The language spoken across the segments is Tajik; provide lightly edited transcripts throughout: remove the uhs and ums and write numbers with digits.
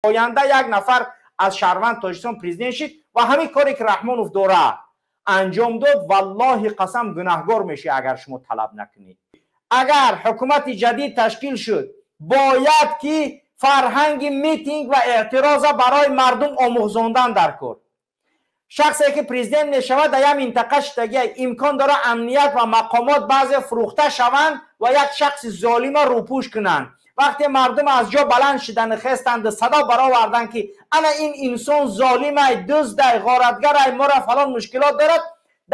Оянда як нафар аз шаҳрванд Тоҷикистон президент шид ва ҳамин коре ки Раҳмонов дора анҷом дод, валлоҳи қасам, гунаҳгор мешӣ, агар шумо талаб накунед. Агар ҳукумати ҷадид ташкил шуд, бояд ки фарҳанги митинг ва эътироза барои мардум омӯхзондан дар кор. Шахсе ки президент мешавад, дар як минтақа шидагия, имкон дора амният ва мақомот баъзе фурӯхта шаванд ва як шахси золима рӯпӯш кунанд. Вақте мардум аз ҷо баланд шидану хестанду садо бароварданд, ки ана ин инсон золимай, дуздай, ғоратгарай, мора фалон мушкилот дорад,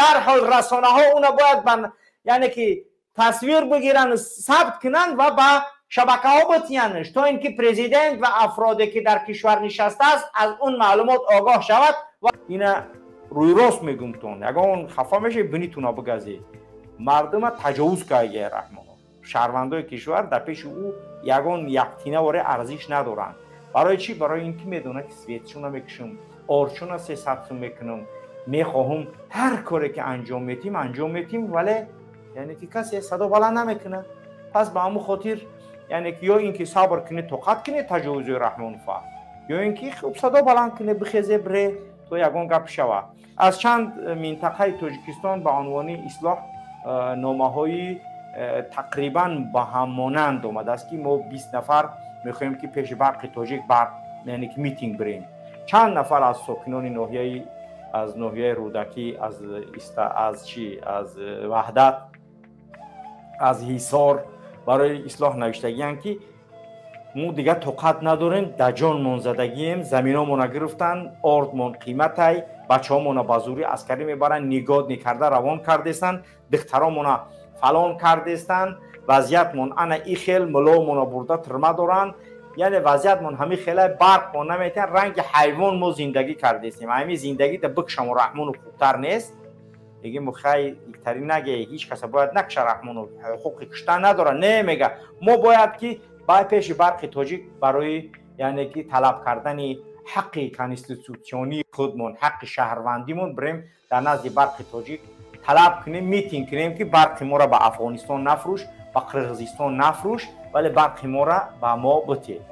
дарҳол расонаҳо уна бояд яъне ки тасвир бигиранд, сабт кунанд ва ба шабакаҳо битиянш, то ин ки президент ва афроде ки дар кишвар нишастааст, аз он маълумот огоҳ шавад. Ва ина рӯйрост мегумтон, ягон хафа мешавед, бинитуна бигазед. Мардума таҷовуз карда Раҳмонов. Шаҳрвандои кишвар дар пеши ӯ ягон яктинаворе арзиш надоранд. Барои чӣ? Барои ин ки медонад, ки светшуна мекушам, орчуна 300 сум мекунам, мехоҳам ҳар коре ки анҷом метиҳем, анҷом метиҳем, вале яъне ки касе садо баланд намекунад. Пас ба ҳамун хотир, яъне ки ё ин ки сабр кунед, тоқат кунед таҷовузи Раҳмонова, ё ин ки хуб садо баланд кунед, бихезе, бре, то ягон гап шавад. Аз чанд минтақаи Тоҷикистон ба унвони ислоҳ номаҳои тақрибан ба ҳаммонанд омадааст, ки мо 20 нафар мехоҳем, ки пеши Барқи Тоҷик барқ, яъне ки митинг бирем. Чанд нафар аз сокинони ноҳияи, аз ноҳияи Рӯдакӣ, аз чи, аз Ваҳдат, аз Ҳисор барои ислоҳ навиштагиянд, ки мо дигар тоқат надорем, дар ҷонмон задагием, заминомона гирифтанд, ордмон қиматай, бачаҳомона ба зӯрӣ аскарӣ мебаранд, негодный карда равон кардестанд, духтаромона фалон кардестанд, вазъиятмон ана и хел, муломона бурда тирма доранд, яъне вазъиятмон ҳамин хела, барқмон наметиҳанд, ранги ҳайвон мо зиндагӣ кардестем. Ҳамин зиндагита бикшамо, Раҳмонов, хубтар нест? Мегем, хай, иктарӣ наге, ҳеҷ каса бояд накша, Раҳмонов ҳуқуқи куштан надорад. Не, мега, мо бояд ки ба пеши Барқи Тоҷик барои, яъне ки талаб кардани ҳаққи конститутсионии худмон, ҳаққи шаҳрвандимон бирем, дар назди Барқи Тоҷик талаб кунем, митинг кунем, ки барқи моро ба Афғонистон нафрӯш, ба Қирғизистон нафрӯш, вале барқи моро ба мо битед.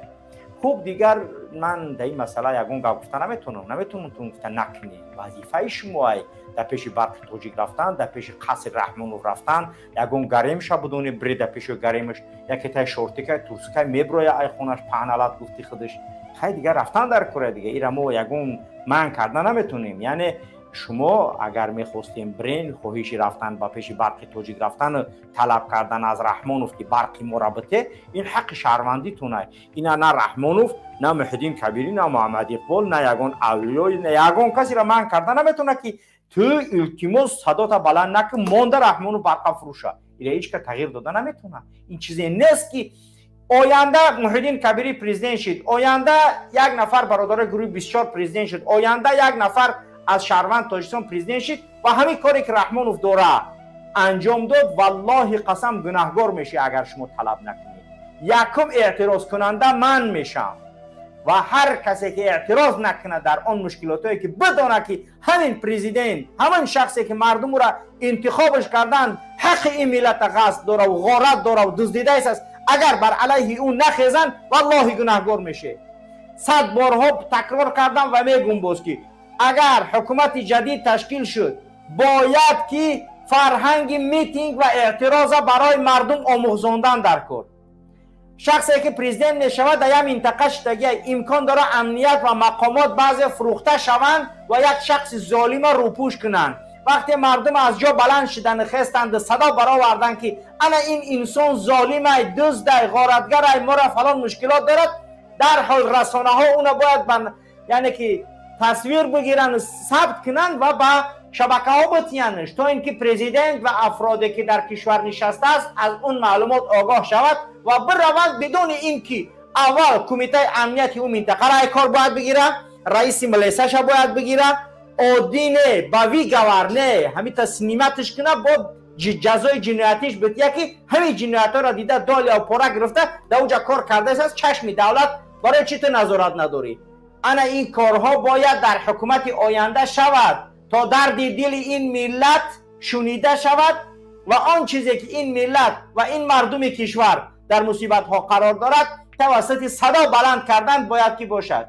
Хуб, дигар ман дар ин масъала ягон гап гуфта наметавонам. Наметавонам тун гуфта накунед, вазифаи шумоай дар пеши Барқи Тоҷик рафтан, дар пеши қасри Раҳмонов рафтан. Ягон гаремша будони, бире дар пеши гаремаш, яке тай шортикай, турсикай меброя ай хонаш, паҳналат гуфти худаш. Хай, дигар рафтан дар кора, дига ира мо ягон манъ карда наметавонем. Яъне шумо агар мехостем бирен, хоҳиши рафтан ба пеши Барқи Тоҷик рафтану талаб кардан аз Раҳмонов, ки барқи моро бите, ин ҳаққи шаҳрвандитонай. Ина на Раҳмонов, на Муҳиддин Кабирӣ, на Муҳаммад Иқбол, на ягон авлиё, на ягон касеро манъ карда наметавонад, ки ту илтимос садота баланд накун, монда Раҳмонов барқа фурӯша. Ира ҳеҷ ка тағйир дода наметавонад. Ин чизе нест, ки оянда Муҳиддин Кабирӣ президент шид, оянда як нафар бародарои гурӯҳи 24 президент шуд, оянда як нафар аз шаҳрванд Тоҷикистон президент шид ва ҳамин коре ки Раҳмонов дора анҷом дод, валлоҳи қасам, гунаҳгор мешӣ, агар шумо талаб накунед. Якум эътирозкунанда ман мешавам ва ҳар касе ки эътироз накунад дар он мушкилотое, ки бидонад, ки ҳамин президент, ҳамин шахсе ки мардум ӯра интихобаш карданд, ҳаққи ин миллата ғасб дораву ғорат дораву дуздидаист, агар бар алайҳи ӯ нахезанд, валлоҳи, гунаҳгор мешед. Сад борҳо такрор кардам ва мегум боз, ки агар ҳукумати ҷадид ташкил шуд, бояд ки фарҳанги митинг ва эътироза барои мардум омӯхзондан дар кор. Шахсе ки президент мешавад, дар як минтақа шидагия, имкон дора амният ва мақомот баъзе фурӯхта шаванд ва як шахси золима рӯпӯш кунанд. Вақте мардум аз ҷо баланд шидану хестанду садо бароварданд, ки ана ин инсон золимай, дуздай, ғоратгарай, мора фалон мушкилот дорад, дарҳол расонаҳо уна бояд яъне ки тасвир бигиранд, сабт кунанд ва ба шабакаҳо битиянш, то ин ки президент ва афроде ки дар кишвар нишастааст, аз он маълумот огоҳ шавад ва бираванд, бидуни ин ки аввал кумитаи амнияти ӯ минтақаро ай кор бояд бигира, раиси милисаша бояд бигира, оддӣ не, ба выговор не, ҳамита снимать куна, бо ҷазои ҷиноятиш бития, ки ҳамин ҷиноятҳоро дида, доля пора гирифта, дар уҷа кор кардааст, чашми давлат барои чӣ ту назорат надорӣ? Ана ин корҳо бояд дар ҳукумати оянда шавад, то дарди дили ин миллат шунида шавад ва он чизе ки ин миллат ва ин мардуми кишвар дар мусибатҳо қарор дорад. тавассути садо баланд кардан бояд ки бошад.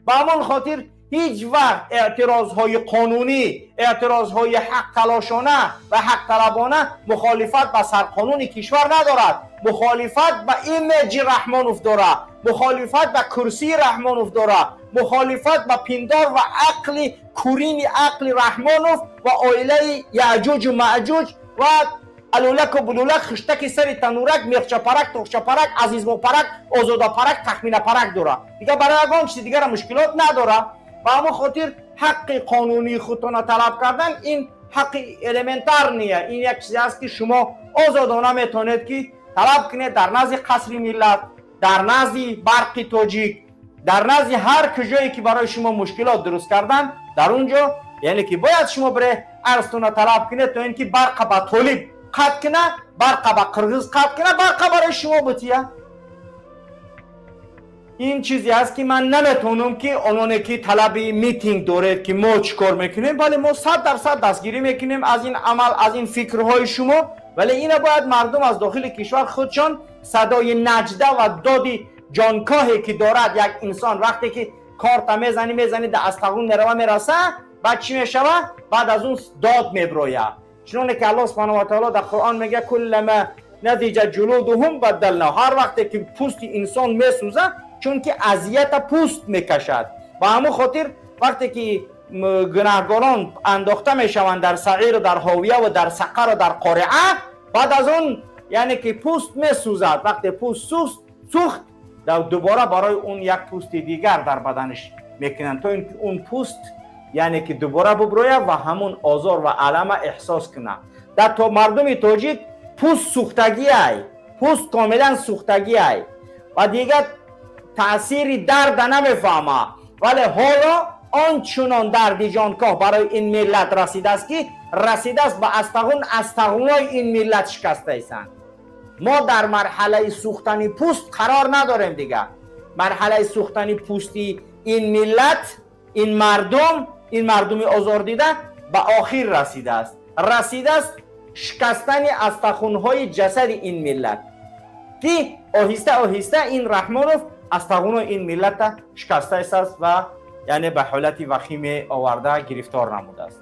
Ба ҳамон хотир ҳеҷ вақт эътирозҳои қонунӣ, эътирозҳои ҳақталошона ва ҳақталабона мухолифат ба сарқонуни кишвар надорад. Мухолифат ба имиҷи Раҳмонов дорад, мухолифат ба курсии Раҳмонов дорад, мухолифат ба пиндор ва ақли курини ақли Раҳмонов ва оилаи Яъҷуҷу Маъҷуҷ ва алулаку булулак, хиштаки сари танурак, мехчапарак, тохчапарак, азизмопарак, озодапарак, тахминапарак дорад. Дигар барои ягон чизи дигара мушкилот надорад. Ба ҳамон хотир ҳаққи қонунии худтона талаб кардан ин ҳаққи элементарный я, ин як чизе аст, ки шумо озодона метавонед, ки талаб кунед дар назди Қасри Миллат, дар назди Барқи Тоҷик, дар назди ҳар куҷое ки барои шумо мушкилот дуруст кардан, дар он ҷо, яъне ки бояд шумо бире арзтона талаб кунед, то ин ки барқа ба толиб қатъ куна, барқа ба қирғиз қатъ куна, барқа барои шумо бутия. Ин чизе аст, ки ман наметавонам, ки ононе ки талаби митинг доред, ки мо чӣ кор мекунем. Вале мо 100% дастгирӣ мекунем аз ин амал, аз ин фикрҳои шумо. Вале ина бояд мардум аз дохили кишвар худшон садои наҷда ва доди ҷонкоҳе ки дорад як инсон, вақте ки корта мезанӣ, мезанӣ, да астағун мерава, мераса, баъд чӣ мешава? Баъд аз он дод меброяд. Чуноне ки Аллоҳ субҳанаҳу ва таоло дар Қуръон мегӯяд: كلما نضجت جلودهم بدلنا. Ҳар вақте ки пӯсти инсон месӯзад, чунки азията пӯст мекашад. Ба ҳамон хотир вақте ки гунаҳгорон андохта мешаванд дар Саиру, дар Ҳовия ва дар Сақару дар Қориа, баъд аз он, яъне ки пӯст месӯзад. Вақте пӯст сӯхт, дубора барои он як пӯсти дигар дар баданаш мекунанд, то ин ки он пӯст, яъне ки дубора буброяд ва ҳамун озор ва алама эҳсос кунад. Дар то мардуми тоҷик пӯст сӯхтагиай, пӯст комилан сӯхтагиай ва дигар таъсири дарда намефаҳмад. Вале ҳоло он чунон дарди ҷонкоҳ барои ин миллат расидааст, ки расидааст, ба астағун астағунои ин миллат шикастаистанд. Мо дар марҳалаи сӯхтани пӯст қарор надорем дигар. Марҳалаи сӯхтани пӯсти ин миллат, ин мардум, ин мардуми озордида ба охир расидааст. Расидааст шикастани астахунҳои ҷасади ин миллат, ки оҳиста оҳиста ин Раҳмонов астағунои ин миллата шикастааст ва яъне ба ҳолати вахиме оварда гирифтор намудааст.